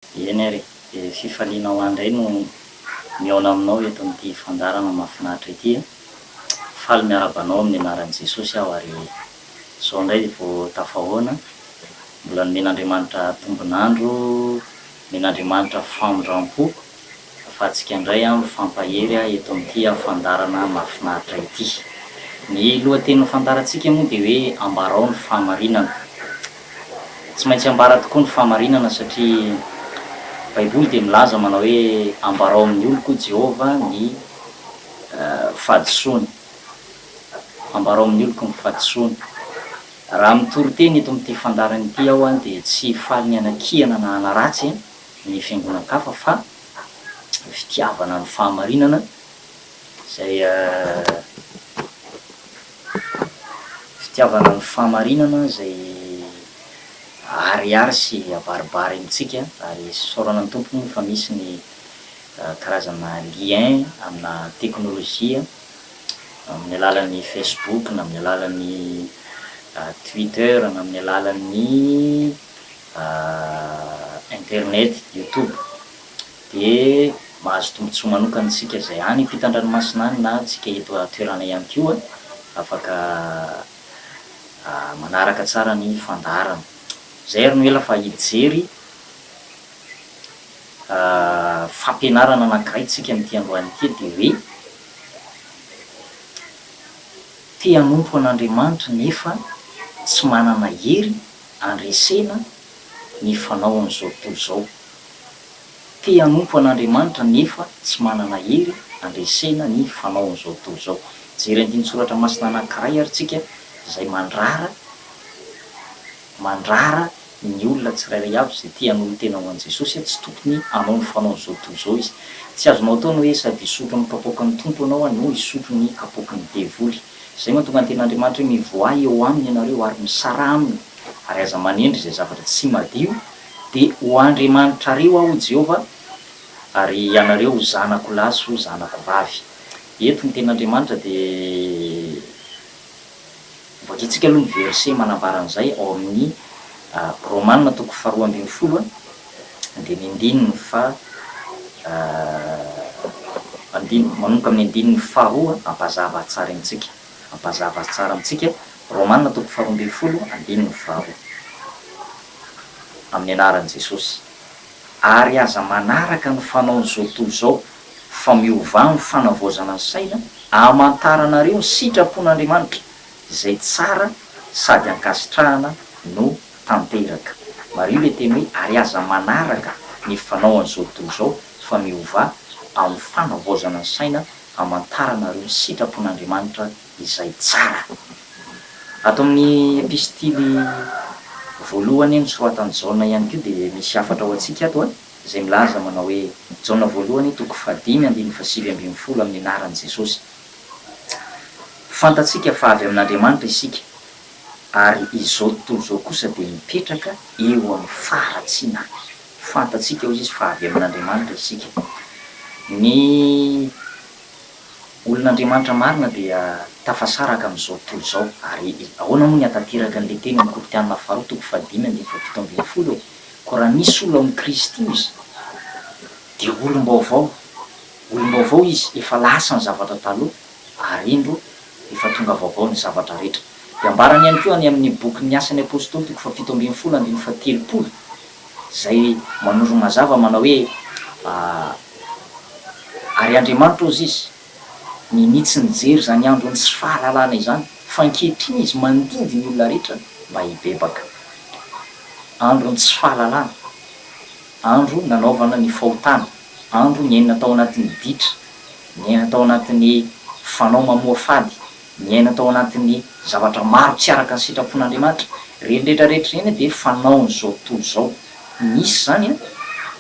Eny ary e, fifaliana ho ahy indray no mihaona aminao eto amin'ity fandaharana mahafinaritra ity a. Faly miarahaba anao amin'ny anaran'i Jesosy aho ary izao indray vao tafahoana. Mbola nomen'Andriamanitra tombon'andro, nomen'Andriamanitra famindram-po ahafahantsika indray mifampahery eto amin'ity fandaharana mahafinaritra ity. Ny lohatenin'ny fandaharantsika moa dia hoe ambarao ny fahamarinana. Tsy maintsy ambara tokoa ny fahamarinana satria Baiboly dia milaza manao hoe ambarao amin'ny oloko Jehovah ny fahadisoany. Ambarao amin'ny oloko ny fahadisoany. Raha mitory teny eto amin'ity fandaharana ity aho dia tsy faly ny hanakiana na hanaratsy ny fiangonan-kafa fa fitiavana ny fahamarinana izay Fitiavana ny fahamarinana izay aharihary sy abaribary amintsika ary isaorana ny Tompo moa fa misy ny karazana lien amina teknolojia amin'ny alalan'ny Facebook na amin'ny alalan'ny Twitter na amin'ny alalan'ny internet, youtube. Dia mahazo tombontsoa manokana isika izay any ampitan-dranomasina any na tsika eto an-toerana ihany koa afaka manaraka tsara ny fandaharana. Izay ary no ela fa hijery fampianarana anankiray tsika amin'ity androany ity dia hoe te hanompo an'Andriamanitra nefa tsy manana hery handresena ny fanaon'izao tontolo izao. Te hanompo an'Andriamanitra nefa tsy manana hery handresena ny fanaon'izao tontolo izao. Hijery andinin-tsoratra masina anankiray ary tsika izay mandrara mandrara ny olona tsirairay avy izay te hanolo-tena ho an'i Jesosy tsy tokony hanao ny fanaon'izao tontolo izao izy. Tsy azonao atao ny hoe sady hisotro ny kapoakan'ny Tompo ianao no hisotro ny kapoakin'ny devoly. Izay mahatonga ny tenin'Andriamanitra hoe mivoaha eo aminy ianareo ary misaraha aminy ary aza manendry izay zavatra tsy madio Dia ho Andriamanitrareo Aho, Jehovah, ary ianareo ho zanako lahy sy ho zanako vavy. Eto ny tenin'Andriamanitra dia vakintsika aloha ny verset manambara an'izay ao amin'ny Romana toko faharoa ambinifolo dia ny andininy faha andininy manomboka amin'ny andininy faharoa hampazava tsara amintsika. Hampazava tsara amintsika Romana toko faharoa ambinifolo andininy faharoa. Amin'ny anaran'i Jesosy. Ary aza manaraka ny fanaon'izao tontolo izao, fa miovà amin'ny fanavaozana ny saina, hamantaranareo ny sitrapon'Andriamanitra, izay tsara sady ankasitrahana no tanteraka. Mariho ilay teny hoe ary aza manaraka ny fanaon'izao tontolo izao, fa miovà amin'ny fanavaozana ny saina, hamantaranareo ny sitrapon'Andriamanitra, izay tsara. Ato amin'ny epistily voalohany nosoratan'i Jaona ihany koa dia misy hafatra ho antsika ato izay milaza manao hoe, Jaona voalohany toko fahadimy andininy fahasivy ambinifolo amin'ny anaran'i Jesosy. Fantatsika fa avy amin'Andriamanitra isika ary izao tontolo izao kosa dia mipetraka eo amin'ny faharatsiana. Fantatsika hoy izy fa avy amin'Andriamanitra isika. Ny Olon'Andriamanitra marina dia tafasaraka amin'izao tontolo izao. Ary ahoana moa ny hahatanteraka an'ilay teny ao amin'ny Korintiana faharoa toko fahadimy andininy fahafito ambinifolo e? Koa raha misy olona ao amin'i Kristy izy, dia olom-baovao. Olom-baovao izy, efa lasa ny zavatra taloha, ary indro, efa tonga vaovao ny zavatra rehetra. Dia ambarany ihany koa any amin'ny bokin'ny Asan'ny Apostoly toko fahafito ambinifolo andininy fahatelopolo, izay manoro mazava manao hoe, Ary Andriamanitra hozy izy, ninia tsy nijery izany andron'ny tsy fahalalana izany, fa ankehitriny Izy mandidy ny olona rehetra mba hibebaka. Andron'ny tsy fahalalana, andro nanaovana ny fahotana, andro niainana tao anatin'ny ditra, niaina tao anatin'ny fanao mamoafady, niaina tao anatin'ny zavatra maro tsy araka ny sitrapon'Andriamanitra. Ireny rehetra rehetra ireny dia fanaon'izao tontolo izao. Misy izany an,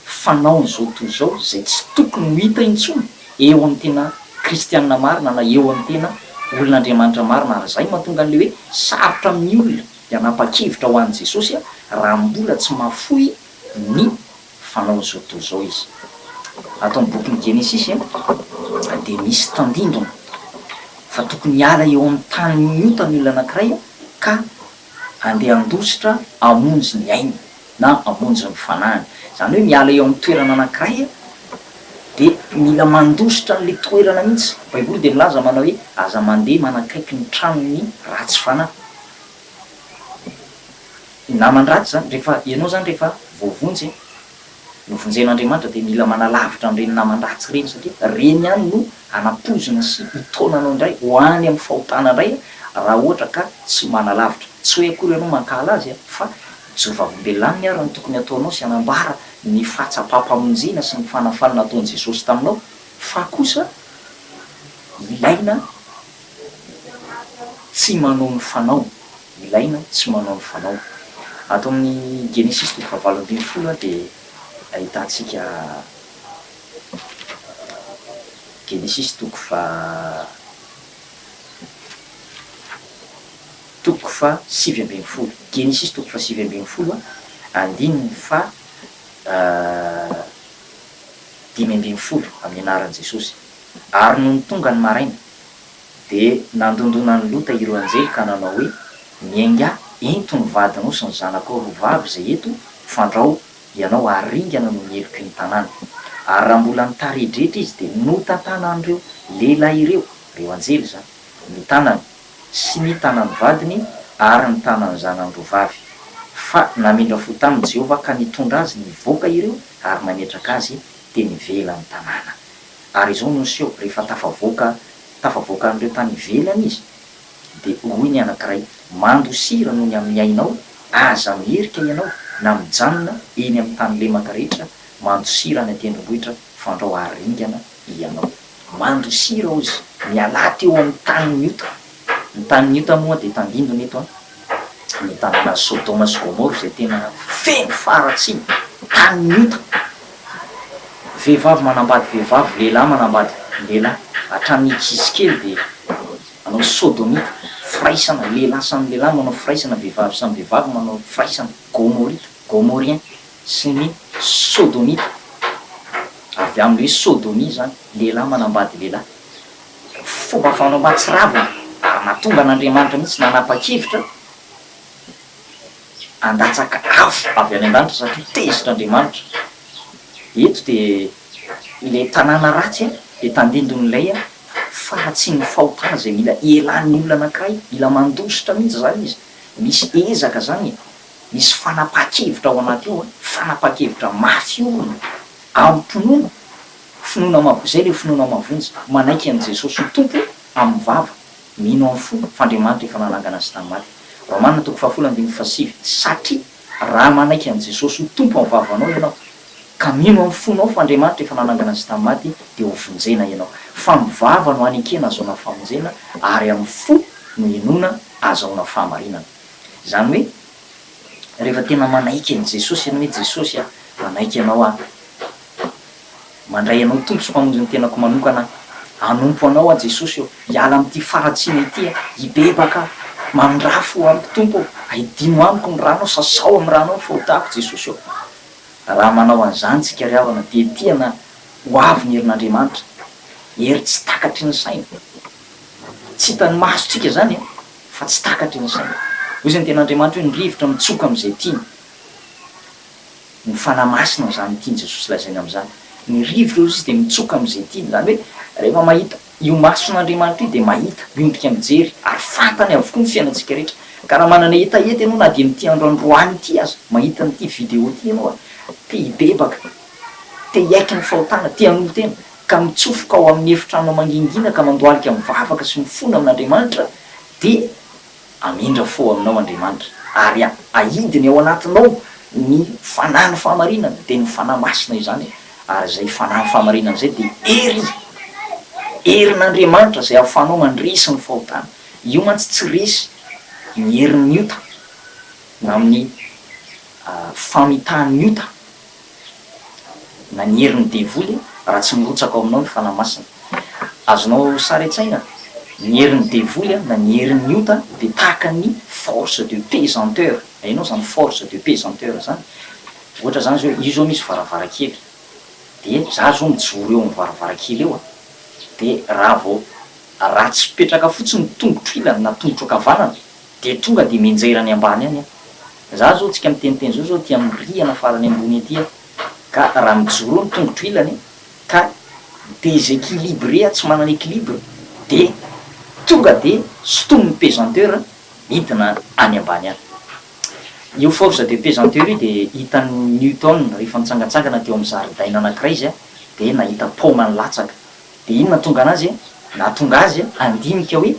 fanaon'izao tontolo izao izay tsy tokony ho hita intsony eo amin'ny tena kristiana marina na eo amin'ny tena olon'Andriamanitra marina ary izay no mahatonga an'ilay hoe sarotra amin'ny olona ny hanapa-kevitra ho an'i Jesosy raha mbola tsy mahafoy ny fanaon'izao tontolo izao izy. Ato amin'ny bokin'ny Genesisy dia misy tandindona fa tokony hiala eo amin'ny tanin'ny ota ny olona anankiray ka handeha handositra hamonjy ny ainy. Na hamonjy ny fanahiny. Izany hoe miala eo amin'ny toerana anankiray dia mila mandositra an'ilay toerana mihitsy. Ny Baiboly dia milaza manao hoe aza mandeha manakaiky ny tranon'ny ratsy fanahy. Ny naman-dratsy izany, rehefa ianao izany rehefa voavonjy, novonjen'Andriamanitra dia mila manalavitra an'ireny naman-dratsy ireny satria ireny ihany no hanapoizina sy hitaona anao indray ho any amin'ny fahotana indray raha ohatra ka tsy manalavitra. Tsy hoe akory ianao mankahala azy fa mijoro vavolombelona aminy ary ny tokony hataonao sy hanambara ny fahatsapam-pamonjena sy ny fanafana nataon'i Jesosy taminao fa kosa ilaina tsy manao ny fanao, ilaina tsy manao ny fanao. Ato amin'ny Genesisy toko fahavalo ambinifolo dia ahitantsika Genesisy toko faha toko faha 19, Genesisy toko faha 19 andininy faha 15 amin'ny anaran'i Jesosy. Ary nony tonga ny maraina, dia nandondona an'i Lota ireo anjely ka nanao hoe, Miaingà, ento ny vadinao sy ny zanakao roa vavy izay eto, fandrao ianao haringana noho ny heloky ny tanàna. Ary raha mbola nitaredretra izy, dia notantanan'ireo lehilahy ireo, ireo anjely izany, ny tanany, sy ny tanan'ny vadiny, ary ny tanan'ny zanany roa vavy. Fa namindra fo taminy Jehovah ka nitondra azy nivoaka ireo ary nametraka azy teny ivelan'ny tanàna. Ary izao no niseho, rehefa tafavoaka tafavoaka an'ireo tany ivelany izy, dia hoy ny anankiray, Mandosira noho ny amin'ny ainao, aza miherika ianao, na mijanona eny amin'ny tany lemaka rehetra, mandosira any an-tendrombohitra, fandrao haringana ianao. Mandosira, hozy, mialà teo amin'ny tanin'ny ota. Ny tanin'ny ota moa dia tandindona eto an, ny tanànan'i Sodoma sy Gomoro izay tena feno faharatsiana, tanin'ny ota. Vehivavy manambady vehivavy, lehilahy manambady lehilahy, hatramin'ny ankizy kely dia manao sodomita, firaisana, lehilahy samy lehilahy manao firaisana, vehivavy samy vehivavy manao firaisana, gomorita, gomorien, sy ny sodomita, avy amin'ny hoe sodomie izany, lehilahy manambady lehilahy. Fomba fanao mahatsiravina ary nahatonga an'Andriamanitra mihitsy nanapa-kevitra handatsaka afo avy any an-danitra satria tezitra Andriamanitra. Eto dia ilay tanàna ratsy dia tandindon'ilay faharatsian'ny fahotana izay mila elan'ny olona anankiray, mila mandositra mihitsy izany izy, misy ezaka izany e, misy fanapahan-kevitra ao anaty ao, fanapahan-kevitra mafy orina amim-pinoana, finoana mav, izay ilay finoana mahavonjy, manaiky an'i Jesosy ho Tompo amin'ny vava, mino amin'ny fo fa Andriamanitra efa nanangana Azy tamin'ny maty. Romana toko fahafolo andininy fahasivy, Satria raha manaiky an'i Jesosy ho Tompo amin'ny vavanao ianao, ka mino amin'ny fonao fa Andriamanitra efa nanangana Azy tamin'ny maty, dia hovonjena ianao. Fa amin'ny vava no anekena azahoana famonjena, ary amin'ny fo no inoana azahoana fahamarinana. Izany hoe, rehefa tena manaiky an'i Jesosy ianao hoe, Jesosy a, manaiky Anao aho. Mandray Anao Tompo sy Mpamonjy ny tenako manokana aho. Hanompo Anao aho Jesosy ô. Hiala amin'ity faharatsiana ity aho. Hibebaka aho. Mamindrafo amiko Tompo ô. Aidino amiko ny ranao, sasao amin'ny ranao ny fahotako Jesosy ô. Raha manao an'izany tsika ry havana dia tiana ho avy ny herin'Andriamanitra. Hery tsy takatry ny saina. Tsy hitan'ny masontsika izany fa tsy takatry ny saina. Hoy izay ny tenin'Andriamanitra hoe ny rivotra mitsoka amin'izay tiany. Ny Fanahy Masina izany tian'i Jesosy lazaina amin'izany. Ny rivotra hozy izy dia mitsoka amin'izay tiany. Izany hoe rehefa mahita io mason'Andriamanitra io dia mahita, miondrika mijery ary fantany avokoa ny fiainantsika rehetra. Ka raha manana hetaheta ianao na dia amin'ity andro androany ity aza, mahita an'ity vidéo ity ianao, te hibebaka, te hiaiky ny fahotana, te hanolo-tena, ka mitsofoka ao amin'ny efitranonao mangingina ka mandohalika mivavaka sy mifona amin'Andriamanitra dia Hamindra fo aminao Andriamanitra, ary ahidiny ao anatinao ny Fanahin'ny fahamarinana, dia ny Fanahy Masina izany, ary izay Fanahin'ny fahamarinana izay dia hery, herin'Andriamanitra izay ahafahanao mandresy ny fahotana. Io mantsy tsy resy ny herin'ny ota, na amin'ny famitahan'ny ota. na ny herin'ny devoly raha tsy mirotsaka ao aminao ny Fanahy Masina. Azonao sary an-tsaina? Ny herin'ny devoly na ny herin'ny ota dia tahaka ny force de pesanteur. Hainao izany force de pesanteur izany? Ohatra izany izao, io izao misy varavarankely, dia za izao mijoro eo amin'ny varavarankely eo an, dia raha vao raha tsy mipetraka fotsiny ny tongotro ilany na tongotro ankavanana dia tonga dia mianjera any ambany any aho. Za zao tsika miteniteny zao zao aty amin'ny rihana farany ambony aty aho ka raha mijoro eo ny tongotro ilany ka desequilibré aho tsy manana equilibre de tonga de sintomin'ny pesanteur midina any ambany any. Io force de pesanteur io dia hitan'i Newton rehefa nitsangantsangana teo amin'ny zaridaina anankiray izy dia nahita paoma nilatsaka. Dia inona nahatonga anazy? Nahatonga azy handinika hoe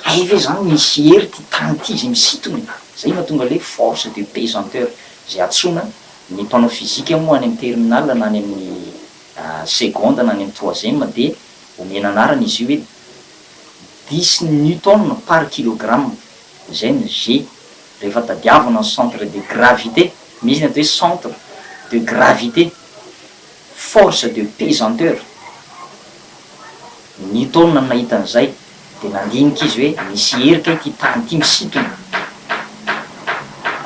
hay ve izany misy hery ity tany ity izay misintona e! Izay no nahatonga ilay force de pesanteur izay antsoina ny mpanao fizika moa any amin'ny terminale na any amin'ny seconde na any amin'ny troisième dia omena anarana izy io hoe dix newton par kilogramme. Izay ny G. Rehefa tadiavina ny centre de gravité, misy ny atao hoe centre de gravité, force de pesanteur. Newton no nahita an'izay, dia nandinika izy hoe misy hery kay ity tany ity misintona.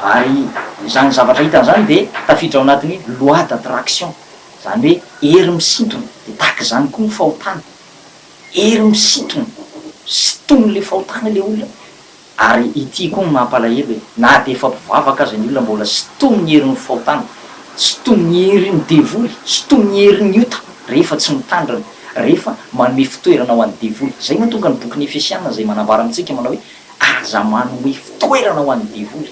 Ary izany zavatra hitany izany dia tafiditra ao anatin'ny loi d'attraction, izany hoe hery misintona, dia tahaka izany koa ny fahotana. Hery misintona, sintomin'ilay fahotana ilay olona, ary ity koa no mampalahelo e, na dia efa mpivavaka aza ny olona mbola sintomin'ny herin'ny fahotana, sintomin'ny herin'ny devoly, sintomin'ny herin'ny ota rehefa tsy mitandrina, rehefa manome fitoerana ho an'ny devoly. Izay mahatonga ny bokin'ny Efesiana izay manambara amintsika manao hoe aza manome fitoerana ho an'ny devoly.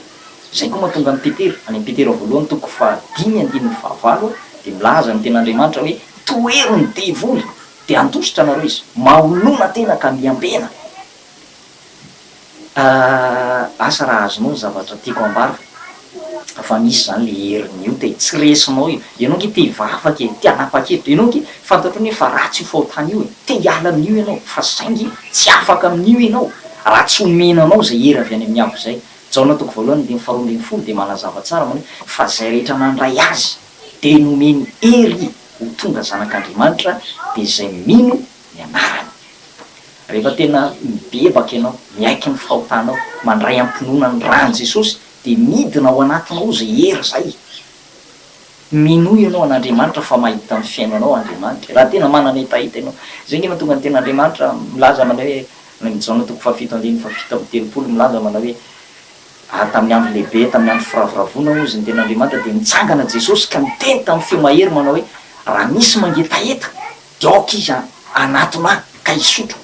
Izay koa mahatonga an'i Petera, any amin'ny Petera voalohany toko fahadimy andininy fahavalo dia milaza ny tenin'Andriamanitra hoe tohero ny devoly Dia handositra anareo izy. Mahonona tena ka miambena. Ah, asa raha azonao ny zavatra tiako ambara fa misy izany le herin'ny ota e, tsy resinao io. Ianao ange te hivavaka e, te hanapa-kevitra, ianao ange fantatrao anie fa ratsy io fahotana io e, te hiala amin'io ianao fa saingy tsy afaka amin'io ianao raha tsy omena anao izay hery avy any amin'ny avo izay. Jaona toko voalohany andininy faharoa ambinifolo dia manazava tsara manao hoe fa izay rehetra nandray azy dia nomeny hery ho tonga zanak'Andriamanitra dia izay mino ny anarany. Rehefa tena mibebaka ianao, miaiky ny fahotanao, mandray am-pinoana ny ran'i Jesosy dia midina ao anatinao izay hery izay. Minoa ianao an'Andriamanitra fa mahita ny fiainanao Andriamanitra. Raha tena manana hetaheta ianao. Izay ange mahatonga ny tenin'Andriamanitra milaza manao hoe, any amin'ny Jaona toko fahafito andininy fahafito amby telopolo milaza manao hoe, Ary tamin'ny andro lehibe, tamin'ny andro firavoravoana, hozy ny Tenin'Andriamanitra, dia nitsangana Jesosy ka niteny tamin'ny feo mahery manao hoe, Raha misy mangetaheta, dia aoka izy hanatona Ahy ka hisotro.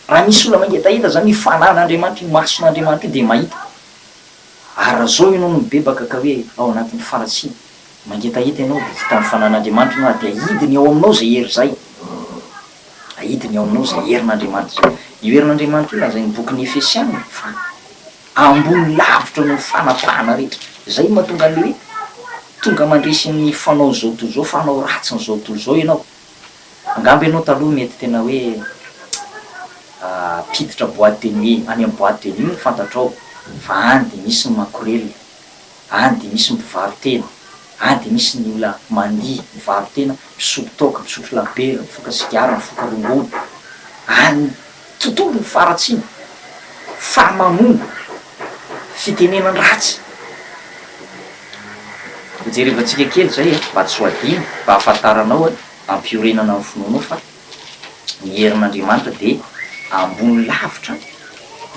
Raha misy olona mangetaheta izany, io Fanahin'Andriamanitra io, Mason'Andriamanitra io, dia mahita. Ary raha izao ianao no mibebaka ka hoe ao anatin'ny faharatsiana, mangetaheta ianao, dia hitan'ny Fanahin'Andriamanitra ianao ary dia hidiny ao aminao izay hery izay. Aidiny ao aminao izay herin'Andriamanitra izay. Io herin'Andriamanitra io lazain'ny bokin'ny Efesiana fa ambony lavitra noho ny fanapahana rehetra. Izay no mahatonga an'ilay hoe tonga mandresy ny fanaon'izao tontolo izao, fanao ratsin'izao tontolo izao ianao. Angamba ianao taloha mety tena hoe mpiditra boite de nuit, any amin'ny boite de nuit no fantatrao fa any dia misy ny makorelina. Any dia misy mpivaro-tena, any dia misy ny olona mandihy, mivaro-tena, misotro toaka, misotro labiera, mifoka sigara, mifoka rongony. Any tontolo ny faharatsiana, fahamamoana, fitenenan-dratsy. Hojerevantsika kely izay e, mba tsy ho adino, mba hahafantaranao hampiorenana ny finoanao fa ny herin'Andriamanitra dia ambony lavitra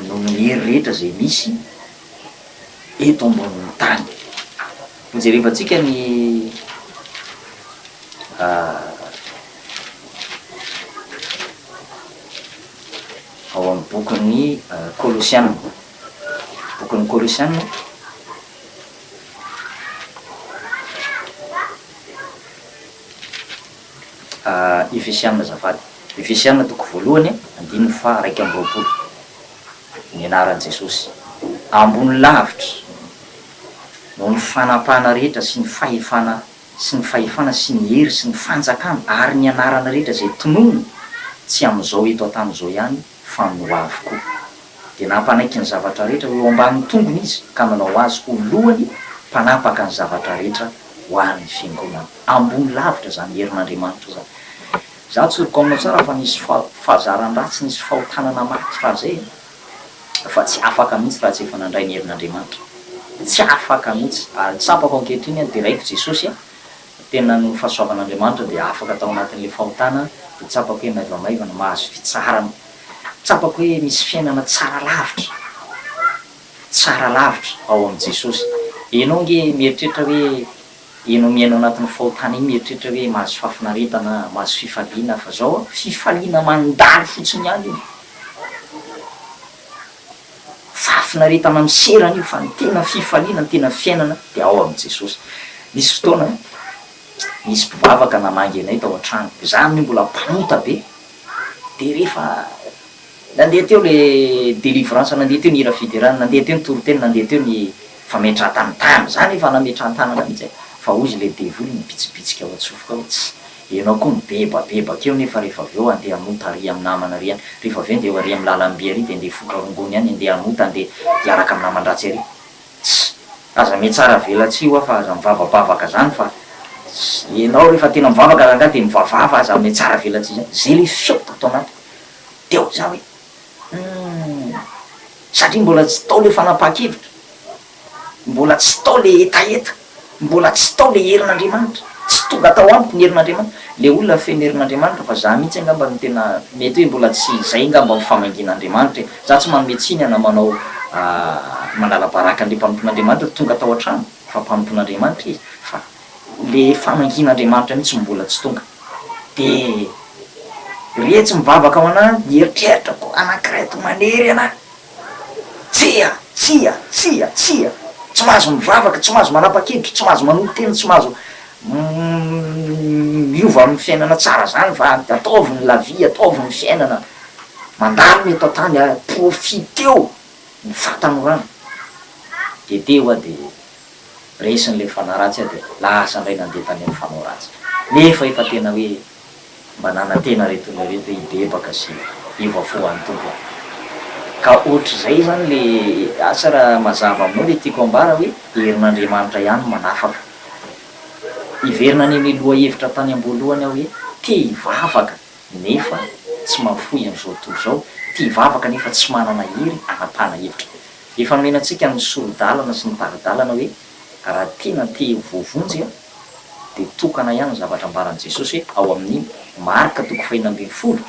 noho ny hery rehetra izay misy eto ambonin'ny tany. Hojerevantsika ny ao amin'ny bokin'ny Kolosiana. Bokin'ny Kolosiana. Efesiana azafady. Efesiana toko voalohany andininy faha 21. Ny anaran'i Jesosy. Ambony lavitra noho ny fanapahana rehetra sy ny fahefana sy ny fahefana sy ny hery sy ny fanjakana ary ny anarana rehetra izay tononina, tsy amin'izao eto an-tany izao ihany fa amin'ny ho avy koa. Dia nampanaiky ny zavatra rehetra ho eo ambanin'ny tongony Izy ka nanao Azy ho lohany mpanapaka ny zavatra rehetra ho an'ny fiangonana. Ambony lavitra izany herin'Andriamanitra izany. Za tsoriko aminao tsara fa nisy fahazaran-dratsy, nisy fahotana namatotra azy e! Fa tsy afaka mihitsy raha tsy efa nandray ny herin'Andriamanitra. Tsy afaka mihitsy. Ary tsapako ankehitriny aho, deraiko Jesosy a! Tena noho ny fahasoavan'Andriamanitra dia afaka tao anatin'ilay fahotana dia tsapako hoe maivamaivana, mahazo fitsaharana. Tsapako hoe misy fiainana tsara lavitra. Tsara lavitra ao amin'i Jesosy. Enao nge mieritreritra hoe enao miaina ao anatin'ny fahotana iny mieritreritra hoe mahazo fahafinaretana, mahazo fifaliana fa zao an, fifaliana mandalo fotsiny ihany io. Fahafinaretana miserana io fa ny tena fifaliana, ny tena fiainana dia ao amin'i Jesosy. Nisy fotoana nisy mpivavaka namangy anay tao an-trano, za amin'io mbola mpanota be, dia rehefa Nandeha teo le délivrance, nandeha teo ny hira fiderana, nandeha teo ny toriteny, nandeha teo ny fametrahan-tanana, za nefa nametran-tanana mihitsy e, fa hozy le devoly mibitsibitsika ao an-tsofiko ao hoe tss, enao koa mibebabebaka eo nefa rehefa avy eo andeha hanota ary amin'ny namana ary any, rehefa avy eo andeha ho ary amin'ny lalam-by ary de andeha hifoka rongony any, andeha hanota, andeha hiaraka amin'ny naman-dratsy ary. Tss, aza mihatsara velatsihy hoa fa aza mivavabavaka zany fa tss, enao rehefa tena mivavaka rangahy de mivavaha fa aza mihatsara velatsihy zany, zay le feo tato anatiko. Dia hoy za hoe, Humm, satria mbola tsy tao le fanapahan-kevitra, mbola tsy tao le hetaheta, mbola tsy tao le herin'Andriamanitra, tsy tonga tao amiko ny herin'Andriamanitra. Le olona feno herin'Andriamanitra fa za mihitsy angamba no tena mety hoe mbola tsy izay angamba ny famangian'Andriamanitra e. Za tsy manome tsiny ana manao manala baraka an'le mpanompon'Andriamanitra tonga tao an-trano fa mpanompon'Andriamanitra izy fa le famangian'Andriamanitra mihitsy no mbola tsy tonga. De retsy mivavaka ho anah ny eritreritrako anakiray to manery anah, tsia, tsia, tsia, tsia, tsy mahazo mivavaka, tsy mahazo manapa-kevitra, tsy mahazo manolo-tena, tsy mahazo miova amin'ny fiainana tsara zany fa ataovy ny la vie, ataovy ny fiainana, mandalo ny eto an-tany a, profiteo ny fahatanorana, de teo aho de. Resin'ilay fanahy ratsy aho dia lasa indray nandeha tany amin'ny fanao ratsy. Nefa efa tena hoe mba nanantena ireto olona ireto hoe hibebaka sy hiova fo ho an'ny Tompo aho. Ka ohatr'izay izany le asa raha mazava aminao le tiako ambara hoe herin'Andriamanitra ihany no manafaka. Hiverina any amin'ny lohahevitra tany am-boalohany aho hoe te hivavaka nefa tsy mahafoy an'izao tontolo izao, te hivavaka nefa tsy manana hery hanapahana hevitra. Efa nomena antsika ny sori-dalana sy ny tari-dalana hoe raha tena te ho voavonjy dia tokana ihany ny zavatra ambaran'i Jesosy hoe ao amin'ny Marka toko fahenina ambin'ny folo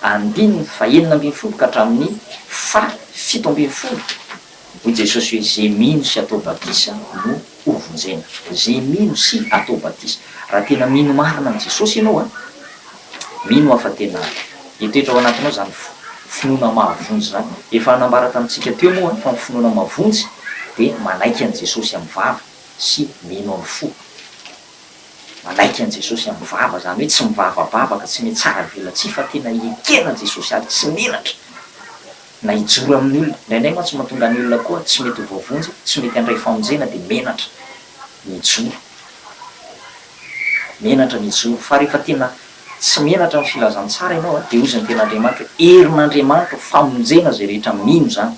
andininy fahenina ambin'ny folo ka hatramin'ny faha 17, hoy Jesosy hoe ze mino sy atao batisa no hovonjena. Ze mino sy atao batisa. Raha tena mino marina an'i Jesosy ianao an, mino aho fa tena hitoetra ao anatinao izany finoana mahavonjy izany. Efa nambara tamintsika teo moa fa ny finoana mahavonjy dia manaiky an'i Jesosy amin'ny vava sy mino amin'ny fo. Manaiky an'i Jesosy amin'ny vava, izany hoe tsy mivavabavaka, tsy mihatsara velatsihy fa tena ekena Jesosy ary tsy menatra na hijoro amin'ny olona. Indraindray mantsy mahatonga ny olona koa tsy mety ho voavonjy, tsy mety handray famonjena dia menatra ny hijoro. Menatra ny hijoro. Fa rehefa tena tsy menatra amin'ny filazantsara ianao dia hozy ny tenin'Andriamanitra hoe herin'Andriamanitra ho famonjena izay rehetra mino izany.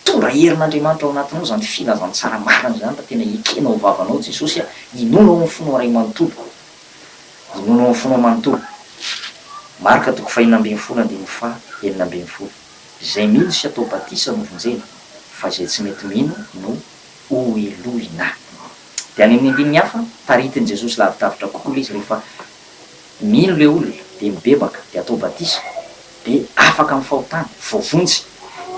Mitondra herin'Andriamanitra ao anatinao izany filazantsara marina izany raha tena ekenao vavanao Jesosy inoanao amin'ny fonao iray manontolo. Inoanao amin'ny fonao manontolo. Marka toko fahenina ambin'ny folo andininy faha 16. Izay mino sy atao batisa no vonjena, fa izay tsy mety mino no hohelohina. Dia any amin'ny andininy hafa, taritin'i Jesosy lavidavitra kokoa ilay izy rehefa mino ilay olona, dia mibebaka, dia atao batisa, dia afaka amin'ny fahotana, voavonjy.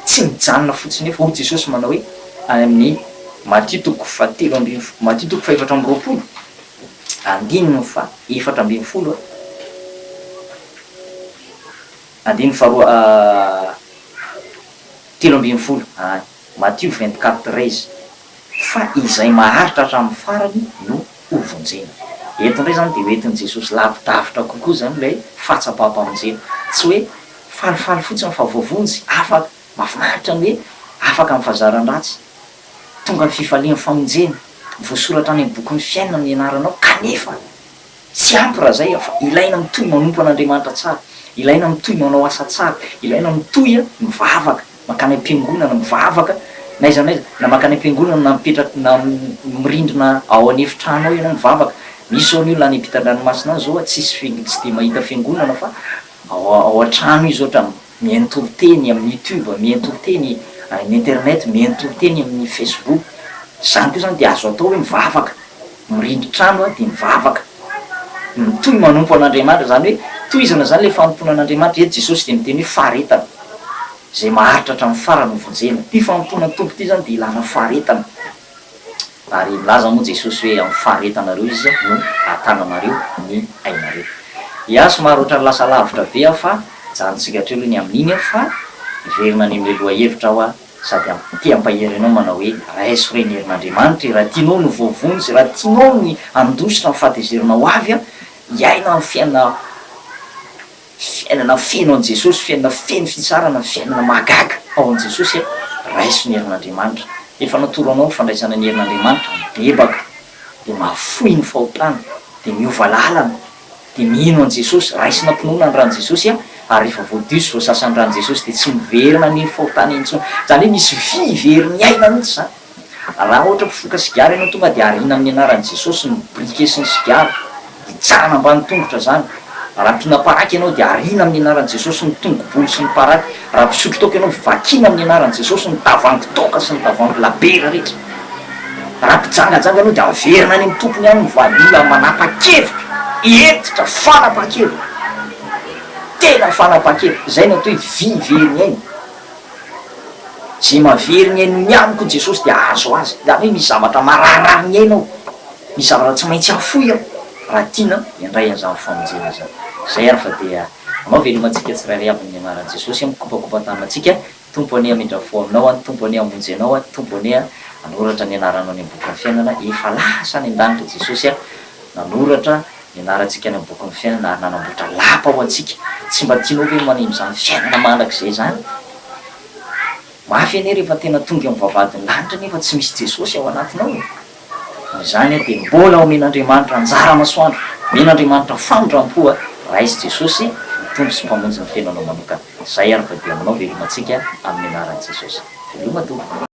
Tsy mijanona fotsiny eo fa hoy Jesosy manao hoe any amin'ny Matio toko fahatelo ambin'ny folo, Matio toko fahefatra amby roapolo, andininy faha 14, Andininy faharoa 13, any, Matio 24 13, Fa izay maharitra hatramin'ny farany no hovonjena. Eto indray izany dia hoentin'i Jesosy lavidavitra kokoa izany ilay fahatsapam-pamonjena. Tsy hoe falifaly fotsiny fa voavonjy, afaka, mahafinaritra ny hoe afaka amin'ny fahazaran-dratsy, tonga ny fifalian'ny famonjena, voasoratra any amin'ny bokin'ny fiainana ny anaranao, kanefa Tsy ampy raha zay fa ilaina mitohy manompo an'Andriamanitra tsara, ilaina mitohy manao asa tsara, ilaina mitohy mivavaka, mankany am-piangonana mivavaka n'aiza n'aiza, na mankany am-piangonana na mipetraka na mirindrina ao an'efitrano ao ianao mivavaka, misy zao ny olona any ampitan-dranomasina any zao tsisy fi- tsy dia mahita fiangonana fa ao ao an-trano izy ohatra Mihaino toriteny amin'ny youtube, mihaino toriteny amin'ny internet, mihaino toriteny amin'ny facebook. Izany koa izany dia azo atao hoe mivavaka. Mirindry trano dia mivavaka. Mitohy manompo an'Andriamanitra. Izany hoe tohizana izany ilay fanompoana an'Andriamanitra. Eto Jesosy dia miteny hoe faharetana. Izay maharitra hatramin'ny farany ho vonjena. Ity fanompoana ny Tompo ity izany dia ilana faharetana. Ary milaza moa Jesosy hoe amin'ny faharetanareo Izy no hahatananareo ny ainareo. Ya, somary ohatran'ny lasa lavitra be aho fa ajanontsika hatreo aloha ny amin'iny fa miverina any amin'ilay lohahevitra aho sady te hampahery anao manao hoe raiso re ny herin'Andriamanitra e, raha tianao ny ho voavonjy, raha tianao ny handositra ny fahatezerana ho avy, hiaina amin'ny fiainana Fiainana feno an'i Jesosy, fiainana feno fitsarana, fiainana mahagaga ao amin'i Jesosy a! Raiso ny herin'Andriamanitra. Efa natoro anao ny fandraisana ny herin'Andriamanitra, mibebaka, dia mahafoy ny fahotana, dia miova lalana, dia mino an'i Jesosy, raisina am-pinoana ny ran'i Jesosy a! Ary rehefa voadio sy voasasan'ny ran'i Jesosy dia tsy miverina ny fahotana intsony. Izany hoe misy vy very ny aina mihitsy izany. Raha ohatra mpifoka sigara ianao tonga dia ariana amin'ny anaran'i Jesosy ny briquet sy ny sigara, hitsahana ambany tongotra izany. Raha mpihinam-paraky ianao dia ariana amin'ny anaran'i Jesosy ny tongo-bolo sy ny paraky. Raha mpisotro toaka ianao vakiana amin'ny anaran'i Jesosy ny tavoahangy toaka sy ny tavoahangy labiera rehetra. Raha mpijangajanga ianao dia averina any amin'ny tompony ihany ny valiha manapa-kevitra, hentitra, fanapahan-kevitra, tena fanapahan-kevitra. Izay no atao hoe vy very ny aina. Izay mahavery ny ainy ny amiko Jesosy dia hahazo azy. Izany hoe misy zavatra mararirary ny aina ao, misy zavatra tsy maintsy afoy ao raha tiana hiandray an'izany famonjena izany. Izay ary fa dia manao veloma antsika tsirairay avy amin'ny anaran'i Jesosy mikopakopa-tanana antsika, Tompo anie hamindra fo aminao an, Tompo anie hamonjy anao an, Tompo anie hanoratra ny anaranao any amin'ny bokin'ny fiainana, efa lasa any an-danitra Jesosy an, nanoratra ny anarantsika any amin'ny bokin'ny fiainana ary nanamboatra lapa ho antsika. Tsy mba tianao ve ny manemy izany fiainana mandrakizay izany? Mafy anie rehefa tena tonga eo amin'ny vavahadin'ny lanitra nefa tsy misy Jesosy ao anatinao e! Noho izany dia mbola omen'Andriamanitra anjara masoandro, omen'Andriamanitra famindram-po, raiso Jesosy ho Tompo sy Mpamonjy ny fiainanao manokana. Izay ary fa dia manao veloma antsika amin'ny anaran'i Jesosy. Veloma tompoko.